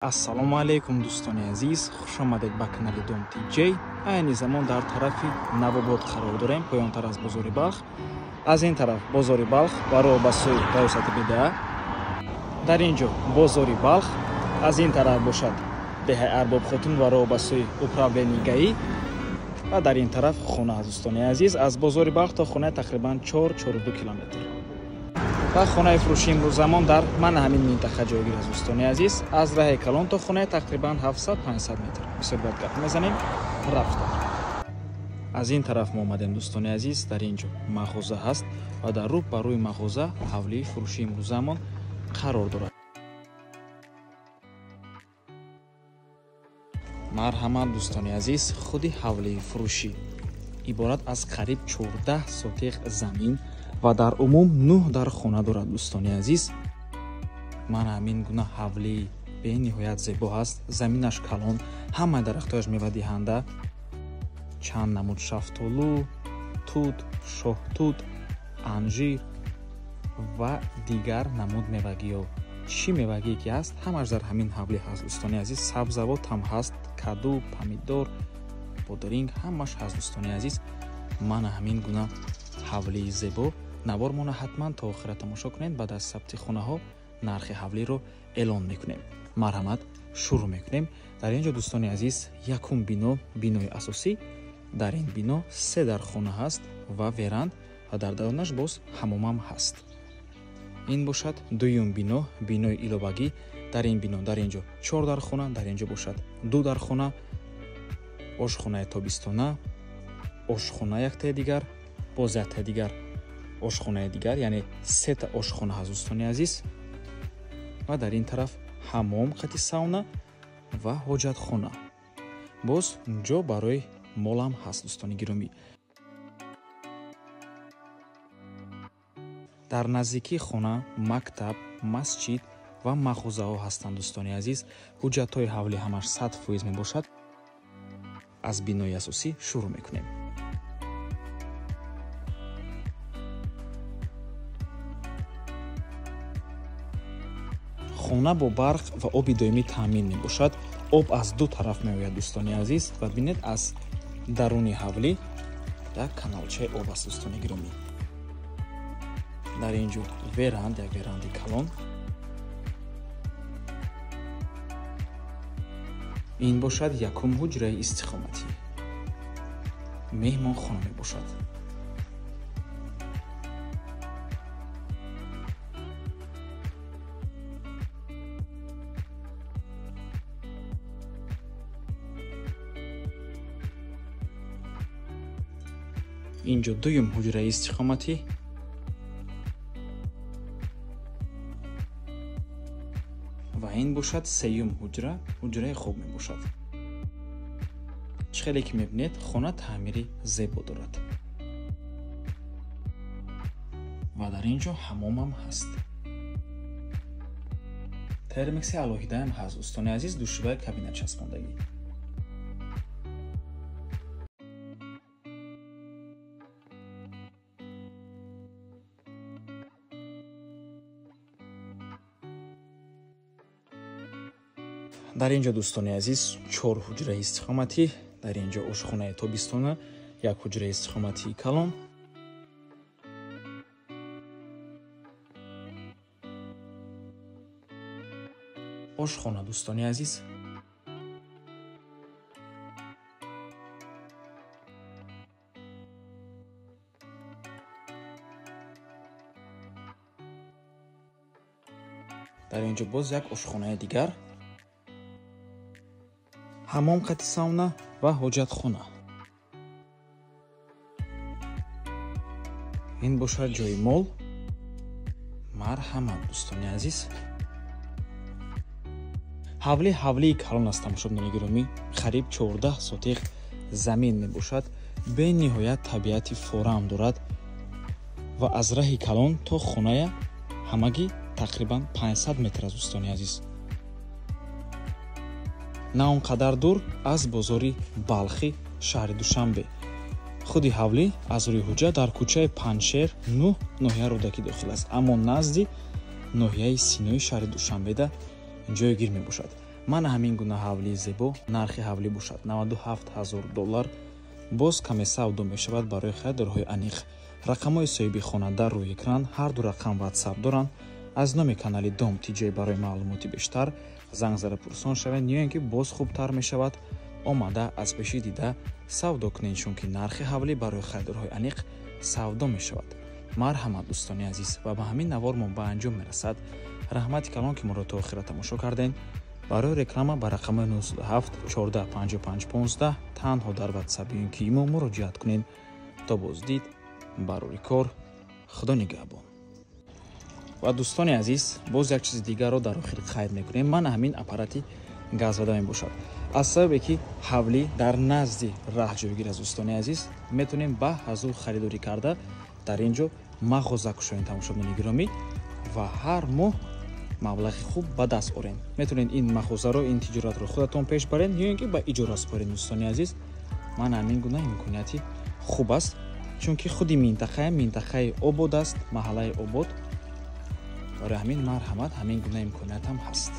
Ассалому алайкум, дӯстони азиз, хуш омадед ба канали Дом ТЖ. Айни замон дар тарафи Навобод қарор дорем, поёнтар аз бозори Балх. Аз ин тараф бозори Балх ва роҳ ба сӯи раёсати БДА. Дар ин ҷо бозори Балх, аз ин тараф бошад деҳаи Арбобхотун ва роҳ ба сӯи управлении ГАИ. Ва дар ин тараф хона, дӯстони азиз, аз бозори Балх то хона тақрибан 4-4,2 километр. Ва хонаи фурӯши имрӯзамон дар ман ҳамин минтақа ҷойгир аст, дӯстони азиз. Аз раҳи калон то хона тақрибан 700-500 метр. Бисёр бад гап мезанем, рафта. Аз ин тараф мо омадем, дӯстони азиз, дар ин ҷо мағоза ҳаст ва дар рӯ ба рӯи мағоза ҳавлии фурӯши имрӯзамон қарор дорад. Марҳамат, дӯстони азиз, худи ҳавлии фурӯшӣ иборат аз қариб 14 сотиқ замин ва дар умум 9 дар хона дорад, дӯстони азиз. Ман ҳамин гуна ҳавлии бениҳоят зебо ҳаст, заминаш калон, ҳама дарахтояш мевадиҳанда, чанд намуд шафтолу, тут, шоҳтут, анжир ва дигар намуд мевагиҳо. Чӣ мевагие ки ҳаст, ҳамаш дар ҳамин ҳавлӣ ҳаст, дӯстони азиз. Сабзавот ҳам ҳаст, каду, помидор, бодиринг ҳамаш ҳаст, дӯстони азиз. Ман ҳамин гуна ҳавлии зебо. Навормона ҳатман то охира тамошо кунед. Баъд аз сабти хонаҳо нархи ҳавлиро эълон мекунем. Марҳамат, шурӯъ мекунем. Дар ин ҷо, дӯстони азиз, якум бино, бинои асосӣ. Дар ин бино 3 дар хона ҳаст ва веранд ва дар дарунаш боз ҳамомам ҳаст. Ин бошад дуюм бино, бинои иловагӣ. Дар ин бино дар ин ҷо 4 дар хона, дар ин ҷо бошад 2 дар хона, ошхонаи тобистона, ошхона яктаи дигар, боз яктаи дигар ошхонаи дигар, яъне 3 ошхона ҳаст, дӯстони азиз. Ва дар ин тараф ҳамом, қати сауна ва ҳоҷатхона. Боз ҷо барои молам ҳаст, дӯстони гиромӣ. Дар наздикии хона мактаб, масҷид ва мағозаҳо ҳастанд, дӯстони азиз. Ҳуҷҷатҳои ҳавлӣ ҳамаш 100% мебошад. Аз бинои асосӣ шурӯъ мекунем. Хона бо барқ ва оби доимӣ таъмин мебошад. Об аз ду тараф меояд, дӯстони азиз. Ва бинед, аз даруни ҳавлӣ як каналчаи об аст, дӯстони гиромӣ. Дар ин ҷо веранд, як веранди калон. Ин бошад якум ҳуҷраи истиқоматӣ, меҳмонхона мебошад. Ин ҷо дуюм ҳуҷраи истиқоматӣ. Ва ин бошад сеюм ҳуҷра, ҳуҷраи хоб мебошад. Чӣ хеле ки мебинед, хона таъмири зебо дорад. Ва дар ин ҷо ҳамомам ҳаст. Термекси алоҳидаам ҳаст, дӯстони азиз, душваи кабина часпондагӣ. Дар ин ҷо, дӯстони азиз, 4 ҳуҷраи истиқоматӣ. Дар ин ҷо ошхонаи тобистона, як ҳуҷраи истиқоматии калон. Ошхона, дӯстони азиз. Дар ин ҷо боз як ошхонаи дигар, ҳамом, қати сауна ва ҳоҷатхона. Ин бошад ҷои мол. Марҳамат, дӯстони азиз. Ҳавлӣ ҳавлии калон аст, тамошобинони гиромӣ. Қариб 14 сотиқ замин мебошад. Бениҳоят табиати форам дорад ва аз раҳи калон то хоная ҳамагӣ тақрибан 500 метр аст, дӯстони азиз. На он қадар дур аз бозори Балхи шаҳри Душанбе. Худи ҳавлӣ аз рӯи ҳуҷҷат дар кӯчаи Панҷшер 9 ноҳияи Рӯдакӣ дохил аст, аммо назди ноҳияи Синои шаҳри Душанбеда ҷойгир мебошад. Мана ҳамин гуна ҳавлии зебо. Нархи ҳавлӣ бошад $97 000, боз каме савдо мешавад барои харидорҳои аниқ. Рақамҳои соҳиби хона дар рӯи экран, ҳар ду рақам ватсап доранд. Аз номи канали Дом Тиҷай барои маълумоти бештар занг зада пурсон шавед, ё ин ки боз хубтар мешавад омада аз пеши дида савдо кунед, чунки нархи ҳавлӣ барои харидорҳои аниқ савдо мешавад. Марҳамат, дӯстони азиз, ва ба ҳамин навор мо ба анҷом мерасад. Раҳмати калон, ки моро то охира тамошо кардем. Барои реклама ба рақамҳои 907 14 55 15 танҳо дар ватсап ё ин ки имо муроҷиат кунед. То боздид, барори кор, Худо нигаҳбон. Ва дӯстони азиз, боз як чизи дигарро дар охир қайд мекунем. Мана ҳамин аппарати газвада мебошад. Аз сабабе ки ҳавлӣ дар назди раҳ ҷойгир аст, дӯстони азиз, метавонем ба ҳазур харидорӣ карда дар ин ҷо мағоза кушоем, тамошобинони гиромӣ, ва ҳар моҳ маблағи хуб ба даст орем. Метавонед ин мағозаро, ин тиҷоратро худатон пеш баред ё ин ки ба иҷора супоред. Дӯстони азиз, ман ҳамин гуна имконияти хуб аст, чунки худи минтақаи минтақаи Обод аст, маҳаллаи Обод. Барои ҳамин марҳамат, ҳамин гуна имконият ҳам ҳаст.